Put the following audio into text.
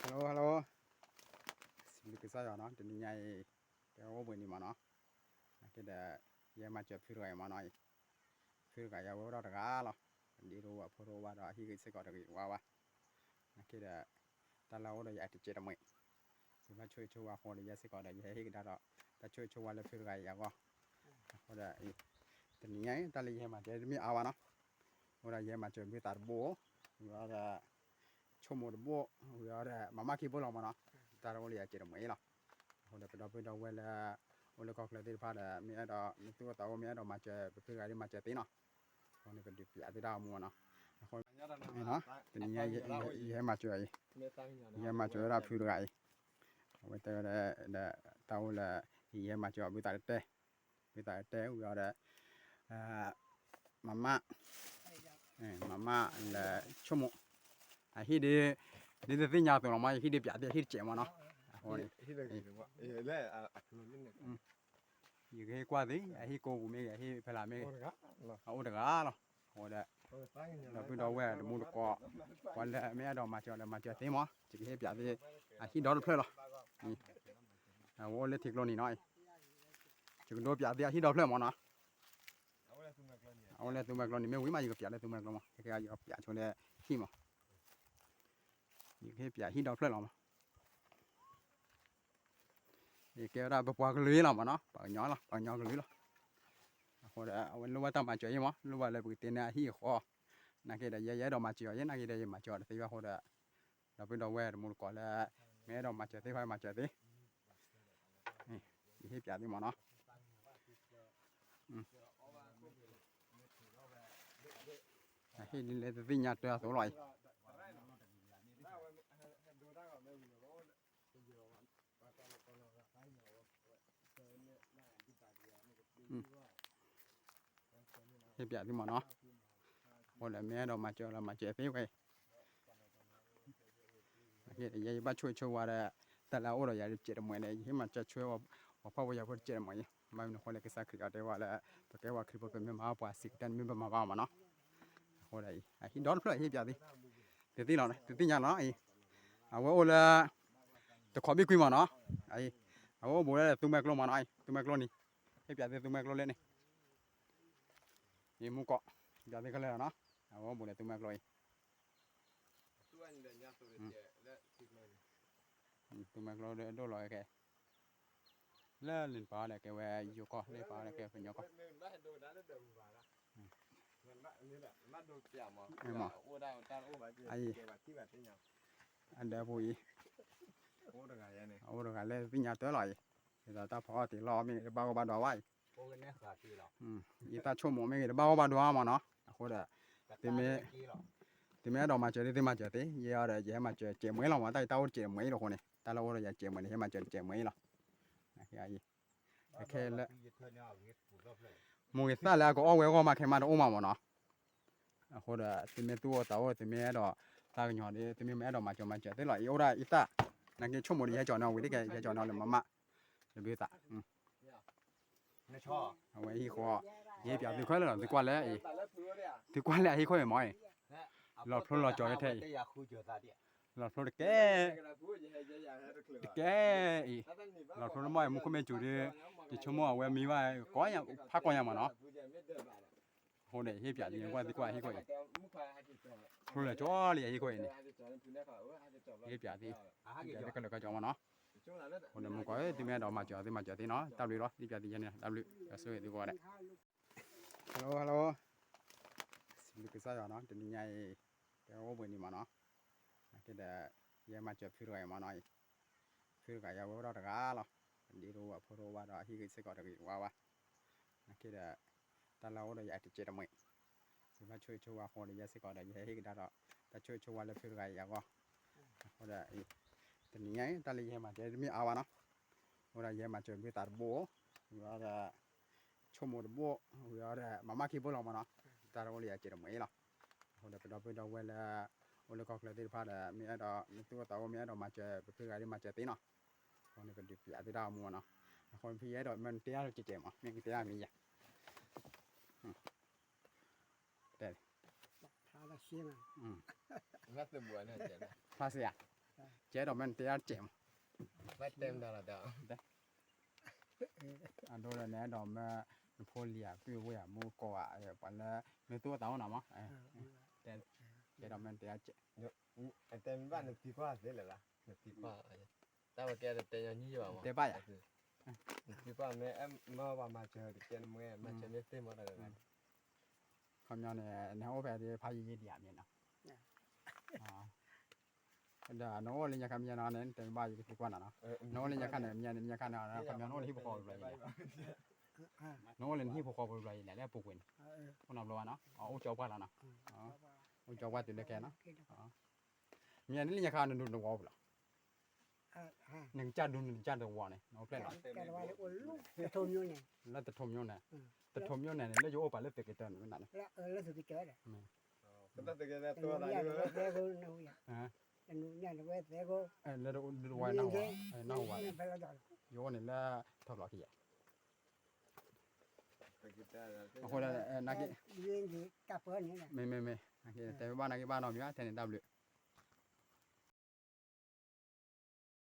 hello hello, စံးဘျုးကစၢ်ယွၤနီၤ, တနံၤညါအံၤ ကဲအိၣ်ဘှံးနံၤမးနီၤ, နာ်က့ဒီး ယဟဲမၤစၢၤဖုတဂၤအံၤမးနီၤအံၤ, ဖုတဂၤအံၤအဝဲအိၣ်ဒီးတဂၤလီၤ, ဒ့တအိၣ်ဘၣ်ဖိတအိၣ်ဘၣ်ဒီးအဟံၣ်ဂ့ၤစ့ၢ်ကီးတဂ့ၤဝါဘၣ်, နာ်က့ဒီး တၢ်လၢအအိၣ်ဒီးယၤတစဲးတမှဲၤ, သုဘၣ်ဆိၣ်ဂ့ၤဆိၣ်ဝါအဃိဒီးယဲစ့ၢ်ကီးဒီးယဟဲဟ့ၣ်ကဒါဒီး တၢ်ဆိၣ်ဂ့ၤဆိၣ်ဝါလၢဖုတဂၤအံၤအဂီၢ်, အဃိဒီး တနံၤညါအံၤ တၢ်လၢယဟဲမၤစၢၤတမ့ၢ်အါဘၣ်နီၤ, အိၣ်ဒီးယဟဲမၤစၢၤဘုသးတဘိၣ်, ဝံၤဒီး ဆိကမိၣ်တဘိၣ်, ဝံၤဒီး မၤမၢ်ခံဘိၣ်လီၤမးနီၤ, တၢ်လၢအိၣ်လၢယၤစဲးတမှဲၤအံၤလီၤ, အဃိဒီးပဒီပုၢ်ဒီဝဲၢ်လၢ အိၣ်လၢကီၢ်ချၢသ့ၣ်တဖၣ်ဒီး မ့ၢ်အဲၣ်ဒိး မ့ၢ်သူၣ်အိၣ်သးအိၣ် မ့ၢ်အဲၣ်ဒိးမၤစၢၤပဖုတဂၤဒီးမၤစၢၤသ့နီၤ, အဃိန့ၣ်ပဒုးပျးသုတၢ်အိၣ်မူမးနီၤ, အဃိ တနံၤညါ ယဟဲမၤစၢၤအံၤ, ယဟဲမၤစၢၤဝဲဒၣ်ဖုတဂၤအံၤ, အဝဲတဲဝဲဒၣ် တၢ်အိၣ်လၢ ယဟဲမၤစၢၤအီၤဘုသးတတဲ, ဘုသးတတဲဝံၤဒီး မၤမၢ်, မၤမၢ်လၢဆိကမိၣ်, အဟံၣ်ဒ် ဒ်တသ့ၣ်ညါအသိးလီၤမး ယဟံၣ်ဒ်ပျးသုအဟံၣ်တစဲးမးနီၤ, အဃိန့ၣ် ယကဟ့ၣ်ကွၢ်သု အဟံၣ်ကိးပူၤမ့ၢ်ဂ့ၤ အဟံၣ်ဖဲလဲၣ်မ့ၢ်ဂ့ၤ, အအိၣ်တဂၤလီၤ, အဃိဒီး ဒီပုၢ်ဒီဝဲၢ်တမူတကိး ပှၤလၢမ့ၢ်အဲၣ်ဒိးမၤစၢၤဒီးမၤစၢၤသ့မး ယကဟ့ၣ်ပျးသု အဟံၣ်ဒီတဖျၢၣ်လီၤ, အဝဲအိၣ်လၢထံကျိနံၤနီၤ, ယကဒိပျးသုအဟံၣ်ဒီဖျၢၣ်မးနီၤ, အအိၣ်လၢသူမှဲကျိနံၤ မ့ၢ်ဝံၤမး ယကပျးလၢသူမှဲကျိမး ခဲကယကပျးဆိလၢဟံၣ်မး, ယကဟ့ၣ်ပျးဟံၣ်ဒီဖျၢၣ်လီၤမး, ယကဲဝဲဒၣ်ပပှၤကလုာ်လီၤမးနီၤ ပှၤကညီလီၤ ပှၤကညီကလုာ်လီၤ, အဃိဒီး အဝဲလိၣ်ဘၣ်တၢ်မၤစၢၤအံၤမး လိၣ်ဘၣ်လၢပကတဲန့ၢ်အဟံၣ်အဃီ, နာ်က့ဒီး ယဲယအဲၣ်ဒိးမၤစၢၤအီၤယဲ နာ်က့ဒီး ယမၤစၢၤအီၤတသ့ဘၣ်အဃိဒီး ဒီပုၢ်ဒီဝဲၢ်တမူတကိးလၢ မ့ၢ်အဲၣ်ဒိးမၤစၢၤသ့ မၤစၢၤသ့, ယဟ့ၣ်ပျးသုမးနီၤ, အဟ့ၣ်ဒ်လၢတသ့ၣ်ညါတၢ်အသိးလီၤအံၤ, ဟ့ၣ်ပျးသုမးနီၤ, အဃိဒီးမ့ၢ်အဲၣ်ဒိးမၤစၢၤလီၤ မၤစၢၤသ့ဝဲအံၤ, ယဘၣ်ဆိၣ်ဂ့ၤဆိၣ်ဝါဒီး တၢ်လၢအအိၣ်ဒီးယၤတစဲးတမှဲၤဒီး ယဟ့ၣ်မၤစၢၤဆိဝဲ ပှၤဖှီၣ်ဖိယာ်ဖိတစဲးတမှဲၤအံၤ, ဘၣ်မနုၤအဃိလဲၣ် ကစၢ်ခရံာ်အီၤတဲဝဲလၢ ပကဲပှၤခရံာ်ဖိ ပမ့ၢ်မၤပှၤစံးကတၢၢ်န့ၣ် မ့ၢ်ပမၤဘၣ်အီၤမးနီၤ, အဃိဒီးအံၤ အဟံၣ်ဒီတဖျၢၣ်ဟ့ၣ်ပျးသု, တသ့ၣ်လီၤ တသ့ၣ်ညါလီၤအံၤ, အဝဲအိၣ်လၢ တခီဘ့ၣ်ကွံမးနီၤ, အံၤ အဝဲအိၣ်ဘူးလၢသူမှဲကျိမးနီၤ, သူမှဲကျိန့ၣ် ဟ့ၣ်ပျးသုသူမှဲကျိလၢန့ၣ်, အံၤမူကီး ပျးသုခဲလၢာ်လီၤနီၤ, အဝဲအိၣ်ဘူးလၢသူမှဲကျိအံၤ, သူမှဲကျိဒိၣ်လီၤကဲ, လၢလၢပာ်ဝဲဒီးကဲဝဲယိၤကီၢ် လၢပာ်ဝဲဒီးကဲပညီကီၢ်, မ့ၢ်မး, အံၤ အဒၢးပူၤအံၤ, အအိၣ်တဂၤလၢသ့ၣ်ညါတၢ်လီၤအံၤ, ဒ်သိးတၢ်ဖီအီၣ်တ့ၢ်လီၤမ့ၢ်ဂ့ၤ တဘၣ်ဂီၢ်ဘၣ်ဒွးဘၣ်အံၤ, ယတၢ်ဆိကမိၣ်မ့ၢ်ဂ့ၤ တဘၣ်ဂီၢ်ဘၣ်ဒွးမးနီၤ, အဃိဒီး သုမ့ၢ်အဲၣ်ဒိးမၤစၢၤသ့ သုမၤစၢၤသ့, ယဲအံၤဒီး ယဟဲမၤစၢၤစဲးမှဲလီၤမး, တၢ်အံၤတၢ်အိၣ်တစဲးမှဲအံၤလီၤအဃိန့ၣ် တၢ်လၢအိၣ်ဒီးယၤစဲးမှဲန့ၣ် ယဟဲမၤစၢၤစဲးမှဲအံၤလီၤ, ခဲလၢ မိၢ်ဂ့ၤသၣ်လၢအကအီၣ်ဝဲအဂီၢ်မး ခဲမးတအိၣ်မးမးနီၤ, အဃိဒီး သုမ့ၢ်သူၣ်အိၣ်သးအိၣ် သုမ့ၢ်အဲၣ်ဒိး သးကညီၤဒီး သုမ့ၢ်မ့ၢ်အဲၣ်ဒိးမၤစၢၤမၤစၢၤသ့လီၤ, အံၤအိၣ်ဒၣ်အံၤသၣ်, နာ်က့ဆိကမိၣ်ဒီး ယဟဲကၠီၤန့ၢ်ဝံၤတက့ၢ် ယဟဲကၠီၤန့ၢ်လၢမမၣ်, လၢဘုသး, အဝဲဟံၣ်ဃီ, ယဟ့ၣ်ပျးသုခဲလၢာ်လီၤ သုကွၢ်လၢအံၤ, သုကွၢ်လၢအဟံၣ်ခိၣ်အံၤမးအံၤ, လီၤဖျိလီၤကၠီၤထဲအံၤ, လီၤဖျိတကဲ တကဲအံၤ, လီၤဖျိလၢမ့ၢ်အံၤ မူခိၣ်မ့ၢ်စူၤဒီး ယဆိကမိၣ်အဝဲမံဘၣ် ဖးကီညါမးနီၤ, အဃိန့ၣ် ဟ့ၣ်ပျးသု ကွၢ်သုကွၢ်ဟံၣ်ခိၣ်အံၤ, ဖျိလၢကၠီလံအဟံၣ်ခိၣ်အံၤန့ၣ်, ဟ့ၣ်ပျးသု, ဟ့ၣ်ပျးသုခဲလၢာ်ခဲဆ့မးနီၤ, အဃိန့ၣ် မူကီး သုမ့ၢ်အဲၣ်ဒိးမၤစၢၤသုမၤစၢၤသ့နီၤ, တၢ်ဘျုးလီၤ ဟ့ၣ်ပျးသုယဲန့ၣ် တၢ်ဘျုး ကဆိၣ်ဂ့ၤသုကိးဂၤဒဲး hello hello, စံးဘျုးကစၢ်ယွၤနီၤ, တနံၤညါအံၤ ကဲအိၣ်ဘှံးနံၤမးနီၤ, နာ်က့ဒီး ယဟဲမၤစၢၤဖုတဂၤအံၤမးနီၤအံၤ, ဖုတဂၤအံၤအဝဲအိၣ်ဒီးတဂၤလီၤ, ဒ့တအိၣ်ဘၣ်ဖိတအိၣ်ဘၣ်ဒီး အဟံၣ်ဂ့ၤစ့ၢ်ကီးတဂ့ၤဝါဝါ, နာ်က့ဒီး တၢ်လၢအအိၣ်ဒီးယၤတစဲးတမှဲၤ, သုဘၣ်ဆိၣ်ဂ့ၤဆိၣ်ဝါအဃိဒီး ယဲစ့ၢ်ကီးဒီး ယဟဲဟ့ၣ်ကဒါဒီး တၢ်ဆိၣ်ဂ့ၤဆိၣ်ဝါလၢဖုတဂၤအံၤအဂီၢ်, အဃိဒီး တနံၤညါအံၤ တၢ်လၢယဟဲမၤစၢၤတမ့ၢ်အါဘၣ်နီၤ, အဃိဒီးယဟဲမၤစၢၤမ့ၢ်သးတဘိၣ်, ဝံၤဒီး ဆိကမိၣ်တဘိၣ်, ဝံၤဒီး မၤမၢ်ခံဘိၣ်လီၤမးနီၤ, တၢ်လၢအိၣ်လၢယၤတစဲးတမှဲၤအံၤလီၤ, အဃိဒီးပဒီပုၢ်ဒီဝဲၢ်လၢ အိၣ်လၢကီၢ်ချၢသ့ၣ်တဖၣ်ဒီး မ့ၢ်အဲၣ်ဒိး မ့ၢ်သူၣ်အိၣ်သးအိၣ် မ့ၢ်အဲၣ်ဒိးမၤစၢၤ ပဖုတဂၤဒီးမၤစၢၤသ့နီၤ, အဃိန့ၣ် ပဒုးပျးသုတၢ်အိၣ်မူမးနီၤ, အဃိဖုယအဲၣ်ဒိးမ့ၢ်တဲယၤတစဲးမး မ့ၢ်ကတဲယၤမံၤယၤ တဲ ဖျါစ့ယၤ, ကဲ ကဲဒီးမ့ၢ်နတဲအစဲးမး, ဘၣ်တဲမတၤလီၤတဲ, အဒိဒီးနအဲၣ်ဒိးမ့ၢ် နဖိလံၤဧါ ပုၢ်ဝဲၢ်ဧါ မူကီၢ်ဧါ ပှၤလၢ မ့ၢ်သူၣ်အိၣ်သးအိၣ်နၤမး, ကဲဒီးမ့ၢ်နတဲအစဲး, တဲမ့ၢ်ဘၣ်နသံကွၢ်သ့လၢၤဘၣ်, နသံကွၢ်, တၢ်ဝဲကဲတဲညီနုၢ်ယဘၣ်မး, တဲဘၣ်ယၤ, နသံကွၢ်မ့ၢ်မ့ၢ်ပှၤမၤစၢၤတကဲနမ့ၢ် မၤစၢၤမ့ၢ်သ့မးတဂၤဂၤန့ၣ်, ခီပညီန့ၣ် နဟဲအိၣ်ဖဲဖးယံာ်ယံာ်ဒံးဧါမ့ၢ်နီၤ ဒီးနအိၣ်လၢညါခါမ့ၢ်နီၤန့ၣ် နတဲဘၣ်ယကသံကွၢ်နၤနီၤ, နအိၣ်လၢညါခါန့ၣ် မ့ၢ်ညါန့ၣ် မ့ၢ်ညါခါန့ၣ် ခီပညီနအိၣ်လၢဟံၣ်ဖိဃီဖိဘျီအံၤလဲၣ်, နအိၣ်လၢနဟံၣ်ဖိဃီဖိဘျီအံၤလဲၣ် လၢအပူၤကွံာ်န့ၣ်, အိၣ်နီတဘျီဘၣ်နီၤ အအိၣ်ကၠီပှၢ်လီၤနီၤ, အိၣ်ကၠီပှၢ်တုၤလၢခဲနီၤ, မ့ၢ်ညါန့ၣ်လၢညါခါနဒူနဝီပူၤလီၤ, နကစၢ်ဒူနကစၢ်တဝီန့ၣ် နအိၣ်ဖျဲၣ်လီၤ, လၢတထိးမျိန့ၣ်, တထိးမျိန့ၣ် လၢယအိၣ်ပာ်လၢသုးက့တၢန့ၣ်မ့ၢ်နၤန့ၣ်, လၢတဝီန့ၣ်, ယအိၣ်န့ၣ်လၢထီၣ်ဘျီခံယဲၢ်, အဃိ မ့မ့မ့ၢ် တဲဘၣ်နာ်က့ဘၣ်နီတမံၤဘၣ် ထဲန့ၣ်တၢ်ဘျုး,